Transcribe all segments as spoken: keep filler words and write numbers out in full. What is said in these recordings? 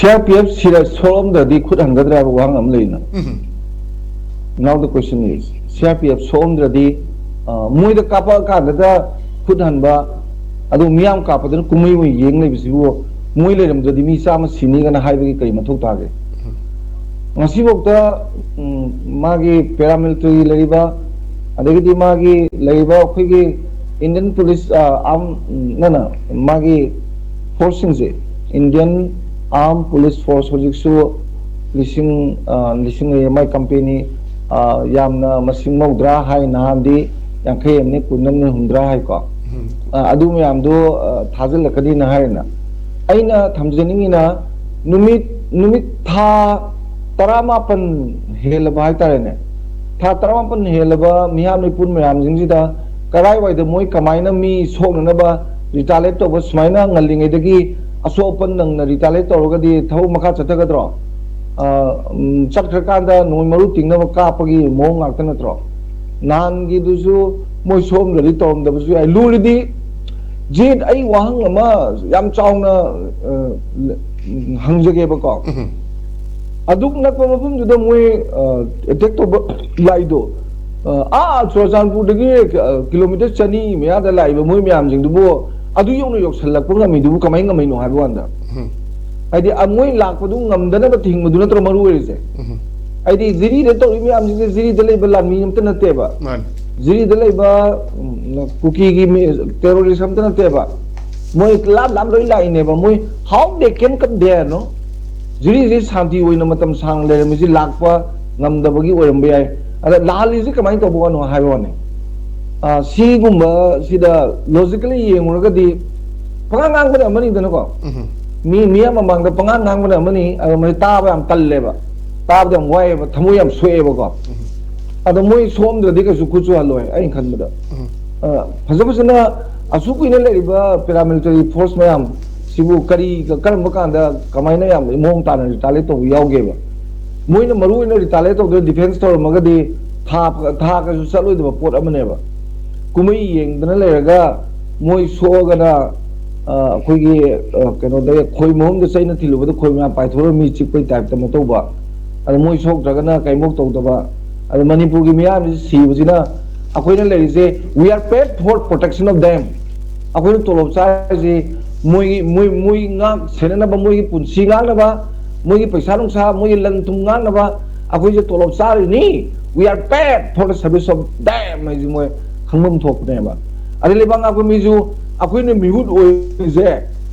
ꯁꯤ R P F ꯁꯤꯗ ꯁꯣꯛꯂꯝꯗ꯭ꯔꯗꯤ ꯈꯨꯠ ꯍꯟꯒꯗ꯭ꯔꯥ ꯍꯥꯏꯕ ꯋꯥꯍꯪ ꯑꯃ ꯂꯩꯅ꯫ Um. Now the question is, C R P F ꯁꯣꯛꯂꯝꯗ꯭ꯔꯗꯤ, ꯑ, ꯃꯣꯏꯗ ꯀꯥꯞꯄꯛꯑꯀꯥꯟꯗꯗ ꯈꯨꯠ ꯍꯟꯕ, ꯑꯗꯨ ꯃꯤꯌꯥꯝ ꯀꯥꯞꯄꯗꯨꯅ ꯀꯨꯝꯍꯩ ꯑꯣꯏꯅ ꯌꯦꯡ ꯂꯩꯕꯁꯤꯕꯨ, ꯃꯣꯏ ꯂꯩꯔꯝꯗ꯭ꯔꯗꯤ ꯃꯤ ꯆꯥꯝꯃ ꯁꯤꯅꯤꯒꯅ ꯍꯥꯏꯕꯒꯤ ꯀꯔꯤ ꯃꯊꯧ ꯇꯥꯒꯦ? ꯉꯁꯤꯐꯥꯎꯗ, ꯎꯝ, ꯃꯥꯒꯤ ꯄꯦꯔꯥꯃꯤꯂꯤꯇꯔꯤ ꯂꯩꯔꯤꯕ, ꯑꯗꯒꯤꯗꯤ ꯃꯥꯒꯤ ꯂꯩꯔꯤꯕ ꯑꯩꯈꯣꯏꯒꯤ ꯏꯟꯗꯤꯌꯟ ꯄꯨꯂꯤꯁ, ꯑ, ꯑꯥꯔꯝ, ꯎꯝ, ꯅꯅ ꯃꯥꯒꯤ ꯐꯣꯔꯁꯁꯤꯡꯁꯦ, ꯏꯟꯗꯤꯌꯟ ꯑꯥꯔꯝ ꯄꯨꯂꯤꯁ ꯐꯣꯔꯁ ꯍꯧꯖꯤꯛꯁꯨ ꯂꯤꯁꯤꯡ, ꯑ, ꯂꯤꯁꯤꯡ ꯂꯩꯌꯦ꯫ ꯃꯥꯏ ꯀꯝꯄꯦꯅꯤ, ꯑ, ꯌꯥꯝꯅ ꯃꯁꯤꯡ ꯃꯧꯗ꯭ꯔꯥ ꯍꯥꯏ, ꯅꯍꯥꯟꯗꯤ ꯌꯥꯡꯈꯩ ꯑꯃꯅꯤ, ꯀꯨꯟ ꯑꯃꯅꯤ, ꯍꯨꯝꯗ꯭ꯔꯥ ꯍꯥꯏꯀꯣ꯫ ꯎꯝ. ꯑ, ꯑꯗꯨ ꯃꯌꯥꯝꯗꯣ, ꯑ, ꯊꯥꯖꯤꯜꯂꯛꯀꯅꯤꯅ ꯍꯥꯏꯔꯦꯅ꯫ ꯑꯩꯅ ꯊꯝꯖꯅꯤꯡꯉꯤꯅ, ꯅꯨꯃꯤꯠ, ꯅꯨꯃꯤꯠ ꯊꯥ ꯇꯔꯥꯃꯥꯄꯟ ꯍꯦꯜꯂꯕ ꯍꯥꯏꯇꯥꯔꯦꯅꯦ꯫ ꯊꯥ ꯇꯔꯥꯃꯥꯄꯟ ꯍꯦꯜꯂꯕ ꯃꯤꯍꯥꯠ ꯃꯤꯄꯨꯟ ꯃꯌꯥꯝꯁꯤꯡꯁꯤꯗ ꯀꯔꯥꯏꯋꯥꯏꯗ ꯃꯣꯏ ꯀꯃꯥꯏꯅ ꯃꯤ ꯁꯣꯛꯅꯅꯕ ꯔꯤꯇꯥꯂꯦꯠ ꯇꯧꯕ, ꯁꯨꯃꯥꯏꯅ ꯉꯜꯂꯤꯉꯩꯗꯒꯤ ꯑꯁꯣꯛ ꯑꯄꯟ ꯅꯪꯅ ꯔꯤꯇꯥꯂꯦꯠ ꯇꯧꯔꯒꯗꯤ ꯊꯕꯛ ꯃꯈꯥ ꯆꯠꯊꯒꯗ꯭ꯔꯣ? ꯑ, ꯎꯝ, ꯆꯠꯈ꯭ꯔꯀꯥꯟꯗ ꯅꯣꯡꯃꯩ ꯃꯔꯨ ꯇꯤꯡꯅꯕ ꯀꯥꯞꯄꯒꯤ ꯃꯑꯣꯡ ꯉꯥꯛꯇ ꯅꯠꯇ꯭ꯔꯣ? ꯅꯍꯥꯟꯒꯤꯗꯨꯁꯨ ꯃꯣꯏ ꯁꯣꯛꯑꯝꯗ꯭ꯔꯗꯤ ꯇꯧꯔꯝꯗꯕꯁꯨ ꯌꯥꯏ꯫ ꯂꯨꯔꯤꯗꯤ, ꯖꯤꯠ, ꯑꯩ ꯋꯥꯍꯪ ꯑꯃ ꯌꯥꯝ ꯆꯥꯎꯅ, ꯑ, ꯍꯪꯖꯒꯦꯕꯀꯣ꯫ ꯎꯝ. ꯑꯗꯨꯛ ꯅꯛꯄ ꯃꯐꯝꯗꯨꯗ ꯃꯣꯏ, ꯑ, ꯑꯦꯇꯦꯛ ꯇꯧꯕ ꯂꯥꯛꯏꯗꯣ, ꯑ, ꯑꯥ ꯆꯨꯔꯆꯥꯟꯄꯨꯔꯗꯒꯤ, ꯑ, ꯀꯤꯂꯣꯃꯤꯇꯔ ꯆꯅꯤ ꯃꯌꯥꯗ ꯂꯥꯛꯏꯕ ꯃꯣꯏ ꯃꯌꯥꯝꯁꯤꯡꯗꯨꯕꯨ ꯑꯗꯨ ꯌꯧꯅ ꯌꯧꯁꯜꯂꯛꯄ ꯉꯝꯃꯤꯗꯨꯕꯨ ꯀꯃꯥꯏ ꯉꯝꯃꯤꯅꯣ ꯍꯥꯏꯕ ꯋꯥꯅꯤꯗ꯫ ꯎꯝ. ꯍꯥꯏꯗꯤ, ꯑ, ꯃꯣꯏ ꯂꯥꯛꯄꯗꯨ ꯉꯝꯗꯅꯕ ꯊꯤꯡꯕꯗꯨ ꯅꯠꯇ꯭ꯔꯣ ꯃꯔꯨ ꯑꯣꯏꯔꯤꯁꯦ? ꯎꯝ. ꯍꯥꯏꯗꯤ, ꯖꯤꯔꯤꯗ ꯇꯧꯔꯤ ꯃꯌꯥꯝꯁꯤꯡꯁꯦ ꯖꯤꯔꯤꯗ ꯂꯩꯕ ꯂꯥꯟꯃꯤ ꯑꯝꯇ ꯅꯠꯇꯦꯕ꯫ ꯃꯥꯅꯤ. ꯖꯤꯔꯤꯗ ꯂꯩꯕ, ꯎꯝ, ꯀꯨꯀꯤꯒꯤ ꯃꯤ-, ꯇꯦꯔꯣꯔꯤꯁ ꯑꯝꯇ ꯅꯠꯇꯦꯕ꯫ ꯃꯣꯏ ꯂꯥꯞ ꯂꯥꯞ ꯂꯣꯏ ꯂꯥꯛꯏꯅꯦꯕ꯫ ꯃꯣꯏ, how they can come there, no? ꯖꯤꯔꯤꯁꯤ ꯁꯥꯟꯇꯤ ꯑꯣꯏꯅ ꯃꯇꯝ ꯁꯥꯡꯅ ꯂꯩꯔꯝꯃꯤꯁꯤ ꯂꯥꯛꯄ ꯉꯝꯗꯕꯒꯤ ꯑꯣꯏꯔꯝꯕ ꯌꯥꯏ꯫ ꯑꯗ ꯂꯥꯜꯂꯤꯁꯤ ꯀꯃꯥꯏꯅ ꯇꯧꯕꯅꯣ ꯍꯥꯏꯕ ꯋꯥꯅꯤ꯫ ꯑ, ꯁꯤꯒꯨꯝꯕ ꯁꯤꯗ ꯂꯣꯖꯤꯀꯦꯜꯂꯤ ꯌꯦꯡꯉꯨꯔꯒꯗꯤ ꯄꯉꯥꯡ ꯉꯥꯡꯕꯅ ꯑꯃꯅꯤꯗꯅꯀꯣ꯫ ꯎꯝ. ꯃꯤ, ꯃꯤꯌꯥꯝ ꯃꯃꯥꯡꯗ ꯄꯉꯥꯡ ꯉꯥꯡꯕꯅ ꯑꯃꯅꯤ, ꯑꯗꯣ ꯃꯣꯏ ꯇꯥꯕ ꯌꯥꯝ ꯇꯜꯂꯦꯕ, ꯇꯥꯕꯗ ꯌꯥꯝ ꯋꯥꯏꯑꯦꯕ, ꯊꯃꯣꯏ ꯌꯥꯝ ꯁꯣꯛꯑꯦꯕꯀꯣ꯫ ꯑꯗꯣ ꯃꯣꯏ ꯁꯣꯛꯑꯝꯗ꯭ꯔꯗꯤ ꯀꯩꯁꯨ ꯈꯨꯠꯁꯨ ꯍꯜꯂꯣꯏ ꯑꯩꯅ ꯈꯟꯕꯗ꯫ ꯎꯝ. ꯑ, ꯐꯖ ꯐꯖꯅ ꯑꯁꯨꯛ ꯀꯨꯏꯅ ꯂꯩꯔꯤꯕ ꯄꯦꯔꯥꯃꯤꯂꯤꯇꯔꯤ ꯐꯣꯔꯁ ꯃꯌꯥꯝ ꯁꯤꯕꯨ ꯀꯔꯤ, ꯀꯔꯝꯕ ꯀꯥꯟꯗ ꯀꯃꯥꯏꯅ ꯌꯥꯝ ꯃꯑꯣꯡ ꯇꯥꯅ ꯔꯤꯇꯥꯂꯦꯠ ꯇꯧꯕ ꯌꯥꯎꯒꯦꯕ? ꯃꯣꯏꯅ ꯃꯔꯨ ꯑꯣꯏꯅ ꯔꯤꯇꯥꯂꯦꯠ ꯇꯧꯗꯅ ꯗꯤꯐꯦꯟꯁ ꯇꯧꯔꯝꯃꯒꯗꯤ ꯊꯥ, ꯊꯥ ꯀꯩꯁꯨ ꯆꯠꯂꯣꯏꯗꯕ ꯄꯣꯠ ꯑꯃꯅꯦꯕ꯫ ꯀꯨꯝꯍꯩ ꯌꯦꯡꯗꯅ ꯂꯩꯔꯒ ꯃꯣꯏ ꯁꯣꯛꯑꯒꯅ ꯑ, ꯑꯩꯈꯣꯏꯒꯤ, ꯑ, ꯀꯩꯅꯣꯗ ꯈꯣꯏ ꯃꯍꯨꯝꯗ ꯆꯩꯅ ꯊꯤꯜꯂꯨꯕꯗ ꯈꯣꯏ ꯃꯌꯥꯝ ꯄꯥꯏꯊꯣꯔꯒ ꯃꯤ ꯆꯤꯛꯄꯩ ꯇꯥꯏꯞꯇ ꯑꯃ ꯇꯧꯕ꯫ ꯑꯗ ꯃꯣꯏ ꯁꯣꯛꯇ꯭ꯔꯒꯅ ꯀꯩꯝꯐꯧ ꯇꯧꯗꯕ꯫ ꯑꯗ ꯃꯅꯤꯄꯨꯔꯒꯤ ꯃꯤꯌꯥꯝꯁꯤ ꯁꯤꯕꯁꯤꯅ ꯑꯩꯈꯣꯏꯅ ꯂꯩꯔꯤꯁꯦ, we are paid for protection of them. ꯑꯩꯈꯣꯏꯅ ꯇꯣꯂꯣꯞ ꯆꯥꯔꯤꯁꯤ ꯃꯣꯏꯒꯤ, ꯃꯣꯏ, ꯃꯣꯏ ꯉꯥꯛ ꯁꯦꯟꯅꯅꯕ, ꯃꯣꯏꯒꯤ ꯄꯨꯟꯁꯤ ꯉꯥꯛꯅꯕ, ꯃꯣꯏꯒꯤ ꯄꯩꯁꯥ ꯅꯨꯡꯁꯥ, ꯃꯣꯏꯒꯤ ꯂꯟ ꯊꯨꯝ ꯉꯥꯛꯅꯕ ꯑꯩꯈꯣꯏꯁꯦ ꯇꯣꯂꯣꯞ ꯆꯥꯔꯤꯅꯤ, we are paid for the service of them ꯍꯥꯏꯁꯤ ꯃꯣꯏ ꯈꯪꯐꯝ ꯊꯣꯛꯄꯅꯦꯕ꯫ ꯑꯗꯩ ꯂꯩꯕꯥꯛ ꯉꯥꯛꯄ ꯃꯤꯁꯨ ꯑꯩꯈꯣꯏꯅ ꯃꯤꯍꯨꯠ ꯑꯣꯏꯔꯤꯁꯦ,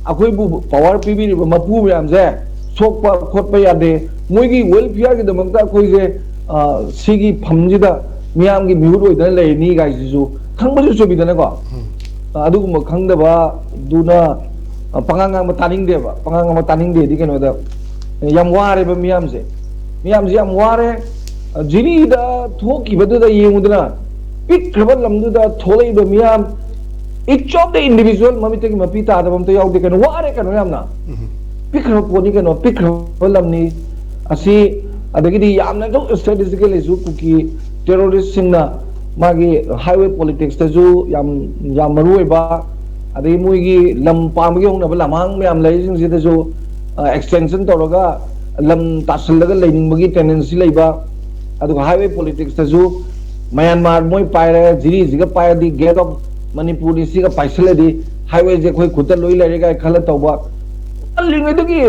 ꯑꯩꯈꯣꯏꯕꯨ ꯄꯥꯋꯔ ꯄꯤꯕꯤꯔꯤꯕ ꯃꯄꯨ ꯃꯌꯥꯝꯁꯦ ꯁꯣꯛꯄ ꯈꯣꯠꯄ ꯌꯥꯗꯦ꯫ ꯃꯣꯏꯒꯤ ꯋꯦꯜꯐꯤꯌꯔꯒꯤꯗꯃꯛꯇ ꯑꯩꯈꯣꯏꯁꯦ, ꯑ, ꯁꯤꯒꯤ ꯐꯝꯁꯤꯗ ꯃꯤꯌꯥꯝꯒꯤ ꯃꯤꯍꯨꯠ ꯑꯣꯏꯗꯅ ꯂꯩꯔꯤꯅꯤ ꯀꯥꯏꯁꯤꯁꯨ ꯈꯪꯕꯁꯨ ꯆꯨꯝꯃꯤꯗꯅꯀꯣ꯫ ꯑ, ꯑꯗꯨꯒꯨꯝꯕ ꯈꯪꯗꯕꯗꯨꯅ, ꯑ, ꯄꯉꯥꯡ ꯉꯥꯡꯕ ꯇꯥꯅꯤꯡꯗꯦꯕ꯫ ꯄꯉꯥꯡ ꯉꯥꯡꯕ ꯇꯥꯅꯤꯡꯗꯦꯗꯤ ꯀꯩꯅꯣꯗ ꯌꯥꯝ ꯋꯥꯔꯦꯕ ꯃꯤꯌꯥꯝꯁꯦ꯫ ꯃꯤꯌꯥꯝꯁꯦ ꯌꯥꯝ ꯋꯥꯔꯦ꯫ ꯑ, ꯖꯤꯔꯤꯗ ꯊꯣꯛꯈꯤꯕꯗꯨꯗ ꯌꯦꯡꯉꯨꯗꯅ, ꯄꯤꯛꯈ꯭ꯔꯕ ꯂꯝꯗꯨꯗ ꯊꯣꯛꯂꯛꯏꯕ ꯃꯤꯌꯥꯝ, each of the individual ꯃꯃꯤꯠꯇꯒꯤ ꯃꯄꯤ ꯇꯥꯗꯕ ꯑꯝꯇ ꯌꯥꯎꯗꯦ ꯀꯩꯅꯣ꯫ ꯋꯥꯔꯦ ꯀꯩꯅꯣ ꯌꯥꯝꯅ꯫ ꯄꯤꯛꯈ꯭ꯔꯕ ꯄꯣꯠꯅꯤ ꯀꯩꯅꯣ, ꯄꯤꯛꯈ꯭ꯔꯕ ꯂꯝꯅꯤ ꯑꯁꯤ꯫ ꯑꯗꯒꯤꯗꯤ ꯌꯥꯝꯅꯁꯨ strategically ꯁꯨ ꯀꯨꯀꯤ terrorist ꯁꯤꯡꯅ ꯃꯥꯒꯤ highway politics ꯇꯁꯨ ꯌꯥꯝ, ꯌꯥꯝ ꯃꯔꯨ ꯑꯣꯏꯕ, ꯑꯗꯒꯤ ꯃꯣꯏꯒꯤ ꯂꯝ ꯄꯥꯝꯕꯒꯤ ꯍꯧꯅꯕ ꯂꯝꯍꯥꯡ ꯃꯌꯥꯝ ꯂꯩꯔꯤꯁꯤꯡꯁꯤꯗꯁꯨ, ꯑ, extension ꯇꯧꯔꯒ ꯂꯝ ꯇꯥꯁꯤꯜꯂꯒ ꯂꯩꯅꯤꯡꯕꯒꯤ tendency ꯂꯩꯕ, ꯑꯗꯨꯒ highway politics ꯇꯁꯨ ꯃ꯭ꯌꯥꯟꯃꯥꯔ ꯃꯣꯏ ꯄꯥꯏꯔꯦ, ꯖꯤꯔꯤꯁꯤꯒ ꯄꯥꯏꯔꯗꯤ gate of ꯃꯅꯤꯄꯨꯔꯅꯤ, ꯁꯤꯒ ꯄꯥꯏꯁꯤꯜꯂꯗꯤ highway ꯁꯦ ꯑꯩꯈꯣꯏ ꯈꯨꯠꯇ ꯂꯣꯏ ꯂꯩꯔꯦ ꯀꯥꯏꯅ ꯈꯜꯂ ꯇꯧꯕ꯫ ꯉꯜꯂꯤꯉꯩꯗꯒꯤ,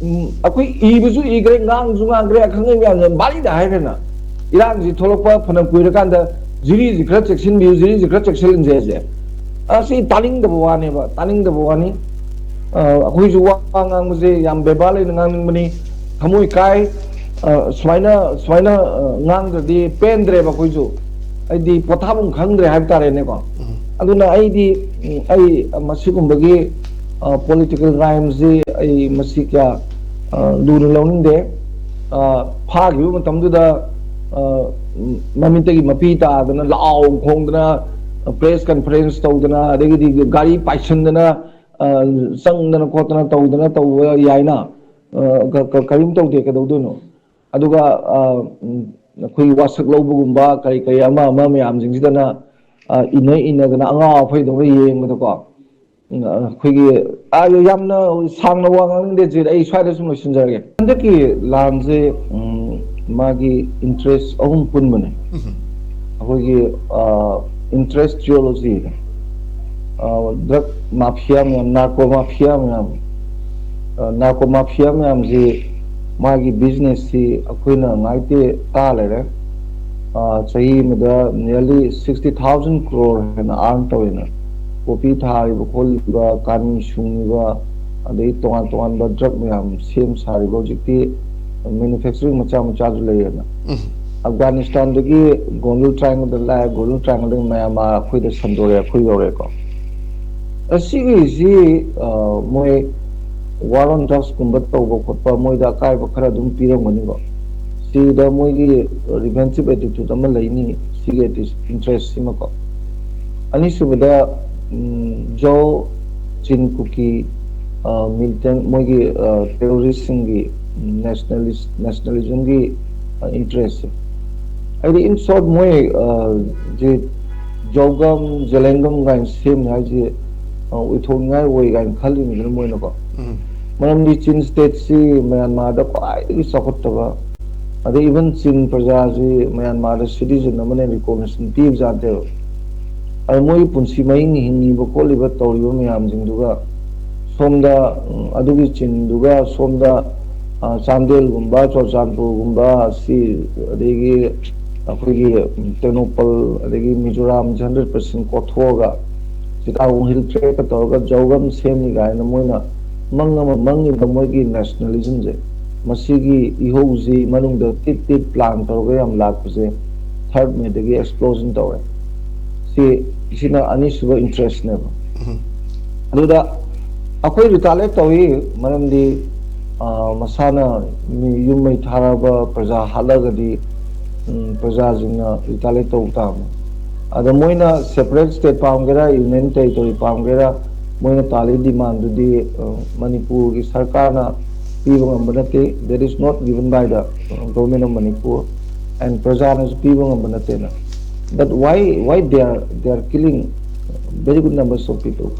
ꯎꯝ, ꯑꯩꯈꯣꯏ ꯏꯕꯁꯨ ꯏꯈ꯭ꯔꯦ, ꯉꯥꯡꯁꯨ ꯉꯥꯡꯈ꯭ꯔꯦ, ꯑꯈꯪ ꯑꯍꯩ ꯃꯌꯥꯝꯅ ꯕꯥꯔꯤꯗ ꯍꯥꯏꯈ꯭ꯔꯦꯅ꯫ ꯏꯔꯥꯡꯁꯤ ꯊꯣꯛꯂꯛꯄ ꯐꯅ ꯀꯨꯏꯔꯀꯥꯟꯗ ꯖꯤꯔꯤꯁꯤ ꯈꯔ ꯆꯦꯛꯁꯤꯟꯕꯤꯌꯨ, ꯖꯤꯔꯤꯁꯤ ꯈꯔ ꯆꯦꯛꯁꯤꯜꯍꯟꯁꯦ ꯍꯥꯏꯁꯦ꯫ ꯑꯁꯤ ꯇꯥꯅꯤꯡꯗꯕ ꯋꯥꯅꯦꯕ, ꯇꯥꯅꯤꯡꯗꯕ ꯋꯥꯅꯤ꯫ ꯑ, ꯑꯩꯈꯣꯏꯁꯨ ꯋꯥ ꯉꯥꯡꯕꯁꯦ ꯌꯥꯝ ꯕꯦꯕꯥꯔ ꯂꯩꯅ ꯉꯥꯡꯅꯤꯡꯕꯅꯤ꯫ ꯊꯃꯣꯏ ꯀꯥꯏ, ꯑ, ꯁꯨꯃꯥꯏꯅ, ꯁꯨꯃꯥꯏꯅ, ꯑ, ꯉꯥꯡꯗ꯭ꯔꯗꯤ ꯄꯦꯟꯗ꯭ꯔꯦꯕ ꯑꯩꯈꯣꯏꯁꯨ꯫ ꯑꯩꯗꯤ ꯄꯣꯊꯥꯐꯝ ꯈꯪꯗ꯭ꯔꯦ ꯍꯥꯏꯕ ꯇꯥꯔꯦꯅꯦꯀꯣ꯫ ꯑꯗꯨꯅ ꯑꯩꯗꯤ, ꯎꯝ, ꯑꯩ ꯃꯁꯤꯒꯨꯝꯕꯒꯤ, ꯑ, political rhyme ꯁꯤ ꯑꯩ ꯃꯁꯤ ꯀꯌꯥ, ꯑ, ꯂꯨꯅ ꯂꯧꯅꯤꯡꯗꯦ꯫ ꯑ, ꯐꯥꯈꯤꯕ ꯃꯇꯝꯗꯨꯗ, ꯑ, ꯎꯝ, ꯃꯃꯤꯠꯇꯒꯤ ꯃꯄꯤ ꯇꯥꯗꯅ, ꯂꯥꯎ ꯈꯣꯡꯗꯅ, press conference ꯇꯧꯗꯅ, ꯑꯗꯒꯤꯗꯤ ꯒꯥꯔꯤ ꯄꯥꯏꯁꯟꯗꯅ, ꯑ, ꯆꯪꯗꯅ ꯈꯣꯠꯇꯅ ꯇꯧꯗꯅ ꯇꯧꯕ ꯌꯥꯏꯅ꯫ ꯑ, ꯀ-, ꯀ-, ꯀꯔꯤꯝ ꯇꯧꯗꯦ, ꯀꯩꯗꯧꯗꯣꯏꯅꯣ? ꯑꯗꯨꯒ, ꯑ, ꯎꯝ, ꯑꯩꯈꯣꯏꯒꯤ ꯋꯥꯁꯛ ꯂꯧꯕꯒꯨꯝꯕ ꯀꯔꯤ ꯀꯔꯤ ꯑꯃ ꯑꯃ ꯃꯌꯥꯝꯁꯤꯡꯁꯤꯗꯅ, ꯑ, ꯏꯟꯅ ꯏꯟꯅꯗꯅ ꯑꯉꯥꯎ ꯑꯐꯩꯗꯧꯅ ꯌꯦꯡꯕꯗꯀꯣ, ꯑꯩꯈꯣꯏꯒꯤ ꯌꯥꯝꯅ ꯁꯥꯡꯅ ꯋꯥ ꯉꯥꯡꯅꯤꯡꯗꯦ ꯖꯤꯠ, ꯑꯩ ꯁ꯭ꯋꯥꯏꯗ ꯁꯨꯝ ꯂꯣꯏꯁꯤꯟꯖꯔꯒꯦ꯫ ꯍꯟꯗꯛꯀꯤ ꯂꯥꯟꯁꯦ ꯎꯝ, ꯃꯥꯒꯤ ꯏꯟꯇꯔꯦꯁ ꯑꯍꯨꯝ ꯄꯨꯟꯕꯅꯦ꯫ ꯑꯩꯈꯣꯏꯒꯤ ꯏꯟꯇꯔꯦꯁ ꯊꯤꯑꯣꯂꯣꯖꯤ, ꯗ꯭ꯔꯒ ꯃꯥꯐꯤꯌꯥ ꯃꯌꯥꯝ, ꯅꯥꯔꯀꯣ ꯃꯥꯐꯤꯌꯥ ꯃꯌꯥꯝ, ꯅꯥꯔꯀꯣ ꯃꯥꯐꯤꯌꯥ ꯃꯌꯥꯝꯁꯤ ꯃꯥꯒꯤ ꯕꯤꯖꯤꯅꯦꯁꯁꯤ ꯑꯩꯈꯣꯏꯅ ꯉꯥꯏꯇꯦ ꯇꯥ ꯂꯩꯔꯦ꯫ ꯆꯍꯤ ꯑꯃꯗ nearly sixty thousand crore ꯍꯦꯟꯅ ꯑꯥꯔꯟ ꯇꯧꯋꯦꯅ꯫ ꯄꯣꯄꯤ ꯊꯥꯔꯤꯕ ꯈꯣꯠꯂꯤꯕ, ꯀꯥꯅꯤ ꯁꯨꯡꯉꯤꯕ, ꯑꯗꯩ ꯇꯣꯉꯥꯟ ꯇꯣꯉꯥꯟꯕ ꯗ꯭ꯔꯒ ꯃꯌꯥꯝ ꯁꯦꯝ ꯁꯥꯔꯤꯕ ꯍꯧꯖꯤꯛꯇꯤ ꯃꯦꯅꯨꯐꯦꯛꯆꯔꯤꯡ ꯃꯆꯥ ꯃꯆꯥꯁꯨ ꯂꯩꯌꯦꯅ꯫ ꯑꯐꯒꯥꯅꯤꯁꯇꯥꯟꯗꯒꯤ ꯒꯣꯜꯗꯟ ꯇ꯭ꯔꯥꯏꯡꯒꯜꯗ ꯂꯥꯛꯑꯦ, ꯒꯣꯜꯗꯟ ꯇ꯭ꯔꯥꯏꯡꯒꯜꯗꯒꯤ ꯃꯌꯥꯝ ꯑꯩꯈꯣꯏꯗ ꯁꯟꯗꯣꯔꯛꯑꯦ, ꯑꯩꯈꯣꯏ ꯌꯧꯔꯛꯑꯦꯀꯣ꯫ ꯑꯁꯤꯒꯤꯁꯤ ꯃꯣꯏ ꯋꯥꯔ ꯑꯣꯟ ꯗ꯭ꯔꯛꯁꯀꯨꯝꯕ ꯇꯧꯕ ꯈꯣꯠꯄ ꯃꯣꯏꯗ ꯑꯀꯥꯏꯕ ꯈꯔ ꯑꯗꯨꯝ ꯄꯤꯔꯝꯒꯅꯤꯀꯣ꯫ ꯁꯤꯗ ꯃꯣꯏꯒꯤ ꯔꯤꯚꯦꯟꯁꯤꯞ ꯑꯦꯇꯤꯇ꯭ꯌꯨꯠ ꯑꯃ ꯂꯩꯅꯤ, ꯁꯤꯒꯤ ꯏꯟꯇꯔꯦꯁꯁꯤꯃꯀꯣ꯫ ꯑꯅꯤꯁꯨꯕꯗ ꯖꯧ ꯆꯤꯟ ꯀꯨꯀꯤ ꯃꯤꯂꯤꯇꯦꯟ, ꯃꯣꯏꯒꯤ ꯇꯦꯔꯣꯔꯤꯁꯁꯤꯡꯒꯤ ꯅꯦꯁꯅꯦꯂꯤꯁ ꯅꯦꯁꯅꯦꯂꯤꯖꯝꯒꯤ ꯏꯟꯇꯔꯦꯁꯁꯦ꯫ ꯍꯥꯏꯗꯤ, ꯏꯟ ꯁꯣꯔꯠ, ꯃꯣꯏ ꯖꯤ ꯖꯧꯒꯝ ꯖꯦꯂꯦꯡꯒꯝ ꯀꯥꯏꯅ ꯁꯦꯝꯅꯤ ꯍꯥꯏꯁꯦ ꯑꯣꯏꯊꯣꯛꯅꯤꯡꯉꯥꯏ ꯑꯣꯏ ꯀꯥꯏꯅ ꯈꯜꯂꯤꯅꯤꯗꯅ ꯃꯣꯏꯅꯀꯣ꯫ ꯃꯔꯝꯗꯤ ꯆꯤꯟ ꯁ꯭ꯇꯦꯠꯁꯤ ꯃꯌꯥꯟꯃꯥꯔꯗ ꯈ꯭ꯋꯥꯏꯗꯒꯤ ꯆꯥꯎꯈꯠꯇꯕ, ꯑꯗꯩ ꯏꯚꯟ ꯆꯤꯟ ꯄ꯭ꯔꯖꯥꯁꯤ ꯃꯌꯥꯟꯃꯥꯔꯗ ꯁꯤꯇꯤꯖꯟ ꯑꯃꯅ ꯔꯤꯀꯣꯒꯅꯤꯁꯟ ꯄꯤꯕ ꯖꯥꯠꯇꯦꯕ꯫ ꯑꯗ ꯃꯣꯏꯒꯤ ꯄꯨꯟꯁꯤ ꯃꯍꯤꯡ ꯍꯤꯡꯉꯤꯕ ꯈꯣꯠꯂꯤꯕ ꯇꯧꯔꯤꯕ ꯃꯌꯥꯝꯁꯤꯡꯗꯨꯒ ꯁꯣꯝꯗ, ꯎꯝ, ꯑꯗꯨꯒꯤ ꯆꯤꯟꯗꯨꯒ ꯁꯣꯝꯗ, ꯑ, ꯆꯥꯟꯗꯦꯜꯒꯨꯝꯕ, ꯆꯨꯔꯆꯥꯟꯄꯨꯔꯒꯨꯝꯕ, ꯁꯤ, ꯑꯗꯒꯤ ꯑꯩꯈꯣꯏꯒꯤ ꯇꯦꯡꯅꯧꯄꯜ, ꯑꯗꯒꯤ ꯃꯤꯖꯣꯔꯥꯝꯁꯦ ꯍꯟꯗ꯭ꯔꯦꯠ ꯄꯥꯔꯁꯦꯟ ꯀꯣꯠꯊꯣꯛꯑꯒ ꯆꯤꯇꯥꯒꯣꯡ ꯍꯤꯜ ꯇ꯭ꯔꯦꯛꯀ ꯇꯧꯔꯒ ꯖꯧꯒꯝ ꯁꯦꯝꯅꯤ ꯀꯥꯏꯅ ꯃꯣꯏꯅ ꯃꯪ ꯑꯃ ꯃꯪꯉꯤꯕ ꯃꯣꯏꯒꯤ ꯅꯦꯁꯅꯦꯂꯤꯖꯝꯁꯦ, ꯃꯁꯤꯒꯤ ꯏꯍꯧꯁꯤ ꯃꯅꯨꯡꯗ ꯇꯤꯠ ꯇꯤꯠ ꯄ꯭ꯂꯥꯟ ꯇꯧꯔꯒ ꯌꯥꯝ ꯂꯥꯛꯄꯁꯦ ꯊꯥꯔꯠ ꯃꯦꯗꯒꯤ ꯑꯦꯛꯁꯄ꯭ꯂꯣꯖꯟ ꯇꯧꯔꯦ꯫ ꯁꯤ, ꯁꯤꯅ ꯑꯅꯤꯁꯨꯕ ꯏꯟꯇꯔꯦꯁꯅꯦꯕ꯫ ꯑꯗꯨꯗ ꯑꯩꯈꯣꯏ ꯔꯤꯇꯥꯂꯦꯠ ꯇꯧꯏ, ꯃꯔꯝꯗꯤ, ꯑ, ꯃꯁꯥꯅ ꯃꯤ ꯌꯨꯝ ꯃꯩ ꯊꯥꯔꯕ ꯄ꯭ꯔꯖꯥ ꯍꯥꯠꯂꯒꯗꯤ, ꯎꯝ, ꯄ꯭ꯔꯖꯥꯁꯤꯡꯅ ꯔꯤꯇꯥꯂꯦꯠ ꯇꯧꯕ ꯇꯥꯕꯅꯤ꯫ ꯑꯗ ꯃꯣꯏꯅ ꯁꯦꯄꯔꯦꯠ ꯁ꯭ꯇꯦꯠ ꯄꯥꯝꯒꯦꯔꯥ, ꯌꯨꯅꯤꯌꯟ ꯇꯦꯔꯤꯇꯣꯔꯤ ꯄꯥꯝꯒꯦꯔꯥ, ꯃꯣꯏꯅ ꯇꯥꯜꯂꯤ ꯗꯤꯃꯥꯟꯗꯨꯗꯤ, ꯑ, ꯃꯅꯤꯄꯨꯔꯒꯤ ꯁꯔꯀꯥꯔꯅ ꯄꯤꯕ ꯉꯝꯕ ꯅꯠꯇꯦ, that is not given by the, uh, government of Manipur, and ꯄ꯭ꯔꯖꯥꯅꯁꯨ ꯄꯤꯕ ꯉꯝꯕ ꯅꯠꯇꯦꯅ꯫ But why, why they are, they are killing very good numbers of people?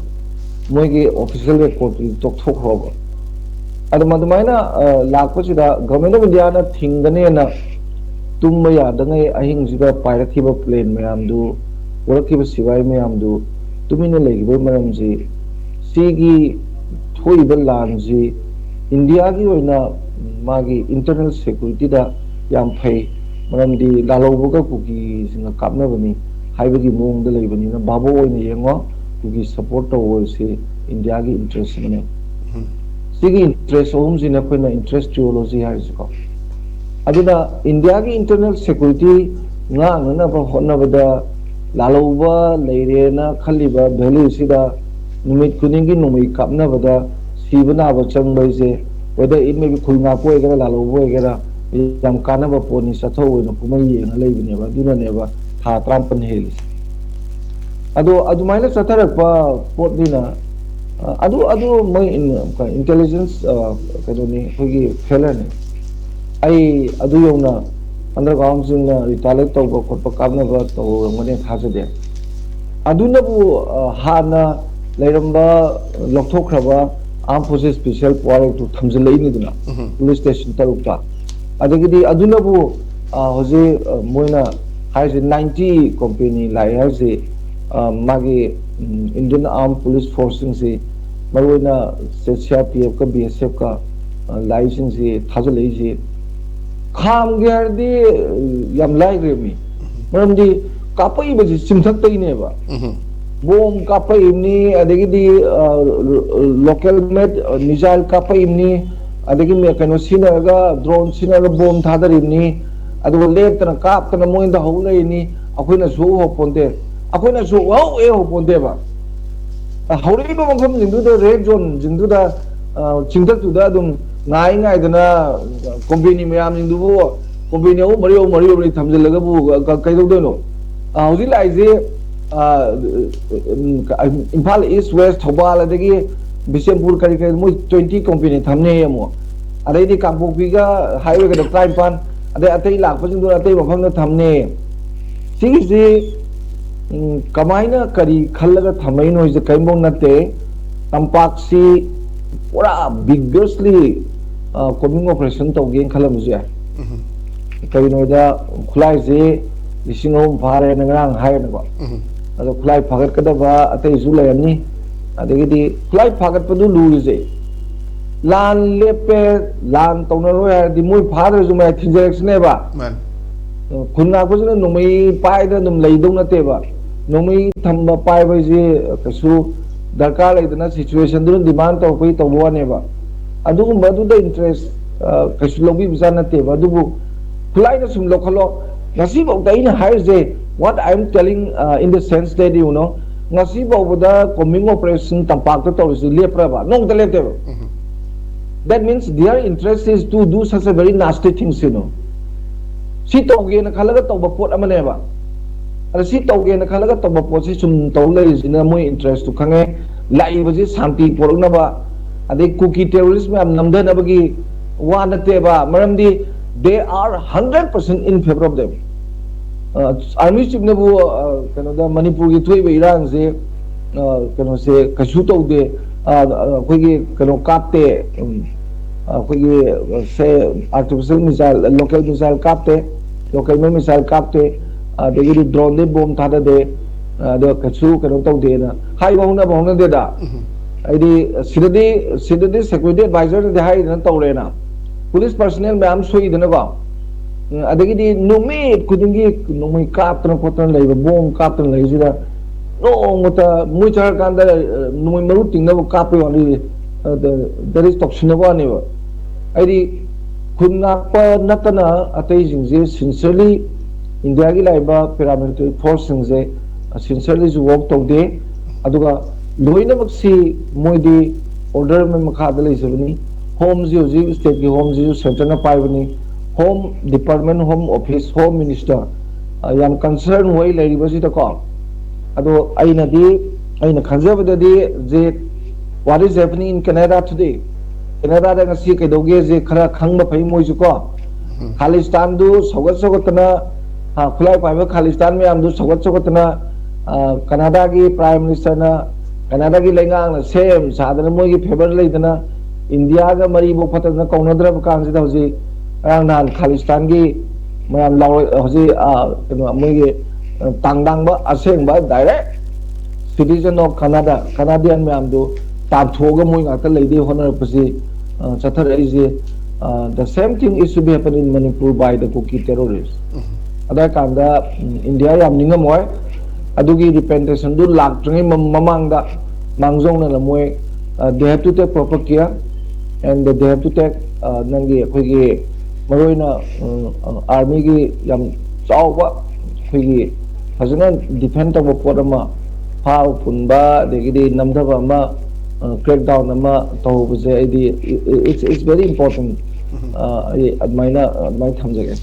ꯃꯣꯏꯒꯤ ꯑꯣꯐꯤꯁꯤꯌꯦꯜ ꯔꯦꯀꯣꯔꯠꯇꯨꯗꯤ ꯇꯣꯛꯊꯣꯛꯈ꯭ꯔꯣꯕ꯫ ꯑꯗꯨꯝ ꯑꯗꯨꯃꯥꯏꯅ ꯑ, ꯂꯥꯛꯄꯁꯤꯗ ꯒꯚꯔꯟꯃꯦꯟꯠ ꯑꯣꯐ ꯏꯟꯗꯤꯌꯥꯅ ꯊꯤꯡꯒꯅꯦꯅ ꯇꯨꯝꯕ ꯌꯥꯗꯉꯩ ꯑꯍꯤꯡꯁꯤꯗ ꯄꯥꯏꯔꯛꯈꯤꯕ ꯄ꯭ꯂꯦꯟ ꯃꯌꯥꯝꯗꯨ, ꯄꯨꯔꯛꯈꯤꯕ ꯁꯤꯐꯥꯏ ꯃꯌꯥꯝꯗꯨ ꯇꯨꯃꯤꯟꯅ ꯂꯩꯈꯤꯕꯒꯤ ꯃꯔꯝꯁꯤ, ꯁꯤꯒꯤ ꯊꯣꯛꯏꯕ ꯂꯥꯟꯁꯤ ꯏꯟꯗꯤꯌꯥꯒꯤ ꯑꯣꯏꯅ ꯃꯥꯒꯤ ꯏꯟꯇꯔꯅꯦꯜ ꯁꯦꯀ꯭ꯌꯨꯔꯤꯇꯤꯗ ꯌꯥꯝ ꯐꯩ꯫ ꯃꯔꯝꯗꯤ ꯂꯥꯜꯍꯧꯕꯒ ꯀꯨꯀꯤꯁꯤꯡꯅ ꯀꯥꯞꯅꯕꯅꯤ ꯍꯥꯏꯕꯒꯤ ꯃꯑꯣꯡꯗ ꯂꯩꯕꯅꯤꯅ, ꯚꯥꯕꯣꯛ ꯑꯣꯏꯅ ꯌꯦꯡꯉꯣ, ꯀꯨꯀꯤ ꯁꯄꯣꯔꯠ ꯇꯧꯕ ꯑꯁꯤ ꯏꯟꯗꯤꯌꯥꯒꯤ ꯏꯟꯇꯔꯦꯁ ꯑꯃꯅꯤ꯫ ꯁꯤꯒꯤ ꯏꯟꯇꯔꯦꯁ ꯑꯍꯨꯝꯁꯤꯅ ꯑꯩꯈꯣꯏꯅ ꯏꯟꯇꯔꯦꯁ ꯊꯤꯑꯣꯂꯣꯖꯤ ꯍꯥꯏꯔꯤꯁꯤꯀꯣ꯫ ꯑꯗꯨꯅ ꯏꯟꯗꯤꯌꯥꯒꯤ ꯏꯟꯇꯔꯅꯦꯜ ꯁꯦꯀ꯭ꯌꯨꯔꯤꯇꯤ ꯉꯥꯛꯅꯅꯕ ꯍꯣꯠꯅꯕꯗ ꯂꯥꯜꯍꯧꯕ ꯂꯩꯔꯦꯅ ꯈꯜꯂꯤꯕ ꯚꯦꯂ꯭ꯌꯨꯁꯤꯗ ꯅꯨꯃꯤꯠ ꯈꯨꯗꯤꯡꯒꯤ ꯅꯣꯡꯃꯩ ꯀꯥꯞꯅꯕꯗ ꯁꯤꯕ ꯅꯥꯕ ꯆꯪꯕ ꯍꯥꯏꯁꯦ, whether it may be ꯈꯨꯜ ꯉꯥꯛꯄ ꯑꯣꯏꯒꯦꯔꯥ, ꯂꯥꯜꯍꯧꯕ ꯑꯣꯏꯒꯦꯔꯥ, ꯌꯥꯝ ꯀꯥꯟꯅꯕ ꯄꯣꯠꯅꯤ, ꯆꯠꯊꯧ ꯑꯣꯏꯅ ꯀꯨꯝꯍꯩ ꯌꯦꯡꯉ ꯂꯩꯕꯅꯦꯕ꯫ ꯑꯗꯨꯅꯅꯦꯕ ꯊꯥ ꯇꯔꯥꯃꯥꯄꯟ ꯍꯦꯜꯂꯤꯁꯦ꯫ ꯑꯗꯣ ꯑꯗꯨꯃꯥꯏꯅ ꯆꯠꯊꯔꯛꯄ ꯄꯣꯠꯅꯤꯅ, ꯑ, ꯑꯗꯨ, ꯑꯗꯨ ꯃꯣꯏ ꯏꯟ-, ꯏꯟꯇꯦꯂꯤꯖꯦꯟꯁ, ꯑ, ꯀꯩꯅꯣꯅꯤ, ꯑꯩꯈꯣꯏꯒꯤ ꯐꯦꯂꯔꯅꯤ꯫ ꯑꯩ ꯑꯗꯨ ꯌꯧꯅ ꯑꯟꯗꯔꯒ꯭ꯔꯥꯎꯟꯁꯤꯡꯅ ꯔꯤꯇꯥꯂꯦꯠ ꯇꯧꯕ ꯈꯣꯠꯄ, ꯀꯥꯞꯅꯕ ꯇꯧꯔꯝꯒꯅꯤ ꯊꯥꯖꯗꯦ꯫ ꯑꯗꯨꯅꯕꯨ, ꯑ, ꯍꯥꯟꯅ ꯂꯩꯔꯝꯕ, ꯂꯧꯊꯣꯛꯈ꯭ꯔꯕ Armed Forces Special Power Act ꯊꯝꯖꯤꯜꯂꯛꯏꯅꯤꯗꯅ, ꯎꯝ꯫ ꯄꯨꯂꯤꯁ ꯁ꯭ꯇꯦꯁꯟ ꯇꯔꯨꯛꯇ꯫ ꯑꯗꯒꯤꯗꯤ ꯑꯗꯨꯅꯕꯨ, ꯑ, ꯍꯧꯖꯤꯛ, ꯑ, ꯃꯣꯏꯅ ꯍꯥꯏꯔꯤꯁꯦ ninety ꯀꯣꯝꯄꯦꯅꯤ ꯂꯥꯛꯑꯦ ꯍꯥꯏꯔꯤꯁꯦ, ꯑ, ꯃꯥꯒꯤ, ꯎꯝ, Indian Armed Police Forceꯁꯤꯡꯁꯤ, ꯃꯔꯨꯑꯣꯏꯅ ꯁꯤ-, CRPFꯀ BSFꯀ, ꯑ, ꯂꯥꯛꯏꯁꯤꯡꯁꯤ ꯊꯥꯖꯤꯜꯂꯛꯏꯁꯤ ꯈꯥꯝꯒꯦ ꯍꯥꯏꯔꯗꯤ, ꯑ, ꯌꯥꯝ ꯂꯥꯏꯈ꯭ꯔꯦꯃꯤ꯫ ꯃꯔꯝꯗꯤ ꯀꯥꯞꯄꯛꯏꯕꯁꯤ ꯆꯤꯡꯊꯛꯇꯒꯤꯅꯦꯕ꯫ ꯎꯝ꯫ ꯕꯣꯝ ꯀꯥꯞꯄꯛꯏꯕꯅꯤ, ꯑꯗꯒꯤꯗꯤ, ꯑ, local made, ꯑ, missile ꯀꯥꯞꯄꯛꯏꯕꯅꯤ, ꯑꯗꯒꯤ ꯃꯦ-, ꯀꯩꯅꯣ ꯁꯤꯖꯤꯟꯅꯔꯒ, ꯗ꯭ꯔꯣꯟ ꯁꯤꯖꯤꯟꯅꯔꯒ ꯕꯣꯝ ꯊꯥꯗꯔꯤꯕꯅꯤ, ꯑꯗꯨꯒ ꯂꯦꯞꯇꯅ ꯀꯥꯞꯇꯅ ꯃꯣꯏꯗ ꯍꯧ ꯂꯩꯔꯤꯅꯤ꯫ ꯑꯩꯈꯣꯏꯅꯁꯨ ꯎꯍꯧꯄꯣꯟꯇꯦ, ꯑꯩꯈꯣꯏꯅꯁꯨ ꯎꯍꯧ ꯍꯦꯛ ꯎꯍꯧꯄꯣꯟꯇꯦꯕ꯫ ꯑ, ꯍꯧꯔꯛꯏꯕ ꯃꯐꯝꯁꯤꯡꯗꯨꯗ, ꯔꯦꯗ ꯖꯣꯟꯁꯤꯡꯗꯨꯗ, ꯑ, ꯆꯤꯡꯊꯛꯇꯨꯗ ꯑꯗꯨꯝ ꯉꯥꯏ ꯉꯥꯏꯗꯅ, ꯑ, ꯀꯣꯝꯄꯦꯅꯤ ꯃꯌꯥꯝꯁꯤꯡꯗꯨꯕꯨ, ꯀꯣꯝꯄꯦꯅꯤ ꯑꯍꯨꯝ ꯃꯔꯤ, ꯑꯍꯨꯝ ꯃꯔꯤ, ꯑꯍꯨꯝ ꯃꯔꯤ ꯊꯝꯖꯤꯜꯂꯒꯕꯨ ꯀ-, ꯀ-, ꯀꯩꯗꯧꯗꯣꯏꯅꯣ? ꯑ, ꯍꯧꯖꯤꯛ ꯂꯥꯛꯏꯁꯦ, ꯑ, ꯎꯝ, ꯏꯝꯐꯥꯜ ꯏꯁ, ꯋꯦꯁ, ꯊꯧꯕꯥꯜ, ꯑꯗꯒꯤ ꯕꯤꯁꯦꯝꯄꯨꯔ, ꯀꯔꯤ ꯀꯔꯤ, ꯃꯣꯏ twenty ꯀꯣꯝꯄꯦꯅꯤ ꯊꯝꯅꯦꯌꯦ ꯑꯃꯨꯛ꯫ ꯑꯗꯩꯗꯤ ꯀꯥꯡꯄꯣꯛꯄꯤꯒ ꯍꯥꯏꯋꯦꯒꯗ ꯇꯔꯥꯅꯤꯄꯥꯟ, ꯑꯗꯩ ꯑꯇꯩ ꯂꯥꯛꯄꯁꯤꯡꯗꯨꯅ ꯑꯇꯩ ꯃꯐꯝꯗ ꯊꯝꯅꯦ꯫ ꯁꯤꯒꯤꯁꯤ, ꯎꯝ, ꯀꯃꯥꯏꯅ ꯀꯔꯤ ꯈꯜꯂꯒ ꯊꯝꯃꯛꯏꯅꯣ ꯍꯥꯏꯁꯦ ꯀꯔꯤꯝꯐꯥꯎ ꯅꯠꯇꯦ꯫ ꯇꯝꯄꯥꯛꯁꯤ ꯄꯨꯔꯥ vigorously combing operation ꯇꯧꯒꯦꯅ ꯈꯜꯂꯝꯕꯁꯨ ꯌꯥꯏ꯫ ꯀꯩꯒꯤꯅꯣꯗ ꯈꯨꯠꯂꯥꯏꯁꯦ ꯂꯤꯁꯤꯡ ꯑꯍꯨꯝ ꯐꯥꯔꯦꯅ ꯉꯔꯥꯡ ꯍꯥꯏꯔꯦꯅꯀꯣ꯫ ꯑꯗꯣ ꯈꯨꯠꯂꯥꯏ ꯐꯥꯒꯠꯀꯗꯕ ꯑꯇꯩꯁꯨ ꯂꯩꯔꯝꯅꯤ꯫ ꯑꯗꯒꯤꯗꯤ ꯈꯨꯠꯂꯥꯏ ꯐꯥꯒꯠꯄꯗꯨ ꯂꯨꯔꯤꯁꯦ, ꯂꯥꯟ ꯂꯦꯞꯄꯦ, ꯂꯥꯟ ꯇꯧꯅꯔꯣꯏ ꯍꯥꯏꯔꯗꯤ ꯃꯣꯏ ꯐꯥꯗ꯭ꯔꯁꯨ ꯃꯌꯥꯏ ꯊꯤꯡꯖꯔꯛꯁꯤꯅꯦꯕ꯫ ꯃꯥꯅꯤ꯫ ꯈꯨꯟ ꯉꯥꯛꯄꯁꯤꯅ ꯅꯣꯡꯃꯩ ꯄꯥꯏꯗꯅ ꯑꯗꯨꯝ ꯂꯩꯗꯧ ꯅꯠꯇꯦꯕ꯫ ꯅꯣꯡꯃꯩ ꯊꯝꯕ ꯄꯥꯏꯕ ꯍꯥꯏꯁꯦ ꯀꯩꯁꯨ ꯗꯔꯀꯥꯔ ꯂꯩꯗꯅ situationꯗꯨꯅ demand ꯇꯧꯔꯛꯄꯒꯤ ꯇꯧꯕ ꯋꯥꯅꯦꯕ꯫ ꯑꯗꯨꯒꯨꯝꯕ ꯑꯗꯨꯗ interest ꯀꯩꯁꯨ ꯂꯧꯕꯤꯕꯖꯥꯠ ꯅꯠꯇꯦꯕ꯫ ꯑꯗꯨꯕꯨ ꯈꯨꯠꯂꯥꯏꯅ ꯁꯨꯝ ꯂꯧꯈꯠꯂꯣ꯫ ꯉꯁꯤꯐꯥꯎꯗ ꯑꯩꯅ ꯍꯥꯏꯔꯤꯁꯦ, what I am telling in the sense that, you know, ꯉꯁꯤ ꯐꯥꯎꯕꯗ combing operation ꯇꯝꯄꯥꯛꯇ ꯇꯧꯔꯤꯁꯤ ꯂꯦꯞꯄ꯭ꯔꯕ? ꯅꯣꯡꯃꯇ ꯂꯦꯞꯇꯦꯕ꯫ That means their interest is to do such a very nasty things, you know. ꯁꯤ ꯇꯧꯒꯦꯅ ꯈꯜꯂꯒ ꯇꯧꯕ ꯄꯣꯠ ꯑꯃꯅꯦꯕ꯫ ꯑꯗ ꯁꯤ ꯇꯧꯒꯦꯅ ꯈꯜꯂꯒ ꯇꯧꯕ ꯄꯣꯠꯁꯤ ꯁꯨꯝ ꯇꯧ ꯂꯩꯔꯤꯁꯤꯅ ꯃꯣꯏ interestꯇꯨ ꯈꯪꯉꯦ꯫ ꯂꯥꯛꯏꯕꯁꯤ ꯁꯥꯟꯇꯤ ꯄꯣꯔꯛꯅꯕ, ꯑꯗꯩ ꯀꯨꯀꯤ terrorist ꯃꯌꯥꯝ ꯅꯝꯊꯅꯕꯒꯤ ꯋꯥ ꯅꯠꯇꯦꯕ꯫ ꯃꯔꯝꯗꯤ they are hundred percent in favor of them. Army chiefꯅꯕꯨ ꯀꯩꯅꯣꯗ ꯃꯅꯤꯄꯨꯔꯒꯤ ꯊꯣꯛꯏꯕ ꯏꯔꯥꯡꯁꯦ ꯀꯩꯅꯣꯁꯦ ꯀꯩꯁꯨ ꯇꯧꯗꯦ꯫ ꯑꯩꯈꯣꯏꯒꯤ ꯀꯩꯅꯣ ꯀꯥꯞꯇꯦ꯫ ꯑꯩꯈꯣꯏꯒꯤ ꯁꯦ artificial missile, local missile ꯀꯥꯞꯇꯦ, local missile ꯀꯥꯞꯇꯦ, ꯑꯗꯒꯤꯗꯤ droneꯗꯩ bomb ꯊꯥꯗꯗꯦ, ꯑꯗꯣ ꯀꯩꯁꯨ ꯀꯩꯅꯣ ꯇꯧꯗꯦꯅ ꯍꯥꯏꯕ ꯍꯧꯅꯕ ꯍꯧꯅꯗꯦꯗ꯫ ꯍꯥꯏꯗꯤ ꯁꯤꯗꯗꯤ, ꯁꯤꯗꯗꯤ security advisorꯅꯗꯤ ꯍꯥꯏꯔꯤꯗꯅ ꯇꯧꯔꯦꯅ, police personnel ꯃꯌꯥꯝ ꯁꯣꯛꯏꯗꯅꯀꯣ꯫ ꯎꯝ, ꯑꯗꯒꯤꯗꯤ ꯅꯨꯃꯤꯠ ꯈꯨꯗꯤꯡꯒꯤ ꯅꯣꯡꯃꯩ ꯀꯥꯞꯇꯅ ꯈꯣꯠꯇꯅ ꯂꯩꯕ, bomb ꯀꯥꯞꯇꯅ ꯂꯩꯁꯤꯗ ꯅꯣꯡꯃꯇ ꯃꯣꯏ ꯆꯠꯈ꯭ꯔꯀꯥꯟꯗ ꯅꯣꯡꯃꯩ ꯃꯔꯨ ꯇꯤꯡꯅꯕ ꯀꯥꯞꯄꯩ ꯋꯥꯅꯤ꯫ That is ꯇꯧꯁꯤꯟꯅꯕ ꯋꯥꯅꯦꯕ꯫ ꯍꯥꯏꯗꯤ ꯈꯨꯟ ꯉꯥꯛꯄ ꯅꯠꯇꯅ ꯑꯇꯩꯁꯤꯡꯁꯦ sincerely Indiaꯒꯤ ꯂꯥꯛꯏꯕ paramilitary forceꯁꯤꯡꯁꯦ sincerelyꯁꯨ work ꯇꯧꯗꯦ꯫ ꯑꯗꯨꯒ ꯂꯣꯏꯅꯃꯛꯁꯤ ꯃꯣꯏꯗꯤ order ꯑꯃꯒꯤ ꯃꯈꯥꯗ ꯂꯩꯖꯕꯅꯤ꯫ Homeꯁꯤ ꯍꯧꯖꯤꯛ stateꯀꯤ homeꯁꯤꯁꯨ centreꯅ ꯄꯥꯏꯕꯅꯤ꯫ Home Department, Home Office, Home Minister, ꯌꯥꯝ concern ꯑꯣꯏ ꯂꯩꯔꯤꯕꯁꯤꯗꯀꯣ꯫ ꯑꯗꯣ ꯑꯩꯅꯗꯤ, ꯑꯩꯅ ꯈꯟꯖꯕꯗꯗꯤ, ꯖꯦ, what is happening in Canada today? Canadaꯗ ꯉꯁꯤ ꯀꯩꯗꯧꯒꯦꯁꯦ ꯈꯔ ꯈꯪꯕ ꯐꯩ ꯃꯣꯏꯁꯨ ꯀꯣ꯫ ꯎꯝ꯫ ꯈꯥꯂꯤꯁꯇꯥꯟꯗꯨ ꯁꯧꯒꯠ ꯁꯧꯒꯠꯇꯅ, ꯑ, ꯈꯨꯠꯂꯥꯏ ꯄꯥꯏꯕ ꯈꯥꯂꯤꯁꯇꯥꯟ ꯃꯌꯥꯝꯗꯨ ꯁꯧꯒꯠ ꯁꯧꯒꯠꯇꯅ, ꯑ, ꯀꯅꯥꯗꯥꯒꯤ Prime Ministerꯅ ꯀꯅꯥꯗꯥꯒꯤ ꯂꯩꯉꯥꯛꯅ ꯁꯦꯝ ꯁꯥꯗꯅ ꯃꯣꯏꯒꯤ ꯐꯦꯚꯔ ꯂꯩꯗꯅ ꯏꯟꯗꯤꯌꯥꯒ ꯃꯔꯤꯐꯧ ꯐꯠꯇꯗꯅ ꯀꯧꯅꯗ꯭ꯔꯕ ꯀꯥꯟꯁꯤꯗ ꯍꯧꯖꯤꯛ ꯉꯔꯥꯡ ꯅꯍꯥꯟ ꯈꯥꯂꯤꯁꯇꯥꯟꯒꯤ ꯃꯌꯥꯝ ꯂꯥꯎꯔ-, ꯍꯧꯖꯤꯛ, ꯑ, ꯀꯩꯅꯣ, ꯃꯣꯏꯒꯤ, ꯑ, ꯇꯥꯡꯗꯥꯡꯕ ꯑꯁꯦꯡꯕ direct citizen of Canada, Canadian ꯃꯌꯥꯝꯗꯨ ꯇꯥꯟꯊꯣꯛꯑꯒ ꯃꯣꯏ ꯉꯥꯛꯇ ꯂꯩꯗꯦ ꯍꯣꯠꯅꯔꯛꯄꯁꯤ, ꯑ, ꯆꯠꯊꯔꯛꯏꯁꯦ, ꯑ, the same thing is to be happen in Manipur by the Kuki terrorists. ꯑꯗꯨ ꯀꯥꯟꯗ, ꯎꯝ, ꯏꯟꯗꯤꯌꯥ ꯌꯥꯝ ꯅꯤꯡꯉꯝꯃꯣꯏ꯫ ꯑꯗꯨꯒꯤ ꯔꯤꯄ꯭ꯔꯖꯦꯟꯇꯦꯁꯟꯗꯨ ꯂꯥꯛꯇ꯭ꯔꯤꯉꯩ ꯃ-, ꯃꯃꯥꯡꯗ ꯃꯥꯡꯖꯧꯅꯅ ꯃꯣꯏ, ꯑ, they have to take proper care and they have to take, ꯑ, ꯅꯪꯒꯤ ꯑꯩꯈꯣꯏꯒꯤ ꯃꯔꯨꯑꯣꯏꯅ, ꯎꯝ, ꯑ, ꯑꯥꯔꯃꯤꯒꯤ ꯌꯥꯝ ꯆꯥꯎꯕ ꯑꯩꯈꯣꯏꯒꯤ ꯐꯖꯅ ꯗꯤꯐꯦꯟ ꯇꯧꯕ ꯄꯣꯠ ꯑꯃ ꯐꯥꯕ ꯄꯨꯟꯕ ꯑꯗꯒꯤꯗꯤ ꯅꯝꯊꯕ ꯑꯃ, ꯑ, crackdown ꯑꯃ ꯇꯧꯕꯁꯦ ꯑꯩꯗꯤ it's, it's very important꯫ ꯑ, ꯑꯩ ꯑꯗꯨꯃꯥꯏꯅ, ꯑꯗꯨꯃꯥꯏꯅ ꯊꯝꯖꯒꯦ꯫